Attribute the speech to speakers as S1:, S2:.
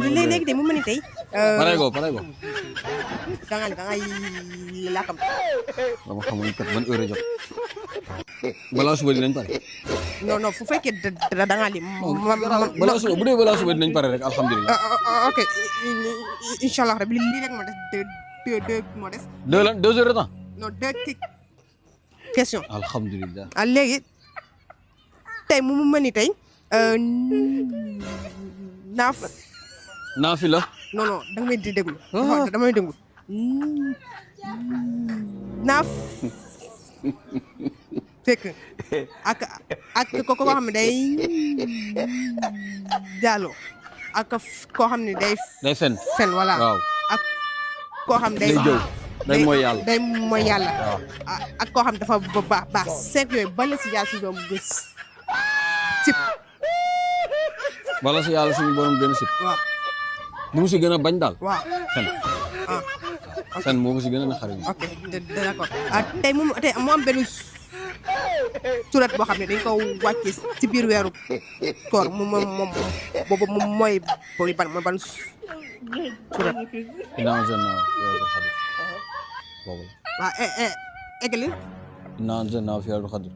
S1: léegi de mu mel ni tey.
S2: pare go
S1: da ngay laakam.
S2: dama xamul kat ban heure jot balaa suba dinañ pare.
S1: non fu fekkee da ngaa lim.
S2: balaa suba bu dee balaa suba dinañ pare rek alhamdulilah.
S1: ok incha allah rabi lii rek moo des deux moo des.
S2: 2 heures de temps.
S1: non 2 questions.
S2: alhamdulilah.
S1: léegi tey mu mel ni tey
S2: naafi la.
S1: non da nga may di déglu. damay déglu. naaf fekk ak ko xam ne day jàlloo ak koo xam ne day
S2: fen
S1: voilà
S2: waaw
S1: ak koo xam ne day
S2: jëw day mooy yàlla
S1: ak koo xam ne dafa baax 5 yooyu bala si yàlla si doom gës sip
S2: bala si yàlla suñu borom gën a sip
S1: waaw
S2: bu mu si gën a bañ daal
S1: waaw
S2: fen moo ko si gën a naqari.
S1: ok d'accord tey mu am benn surat boo xam ne dañ ko wàcce si biir weeru koor moom mooy ban surat.
S2: Innaa anzalnaahu fii laylatil qadr boobu la.
S1: waaw eggali.
S2: Innaa anzalnaahu fii laylatil qadr.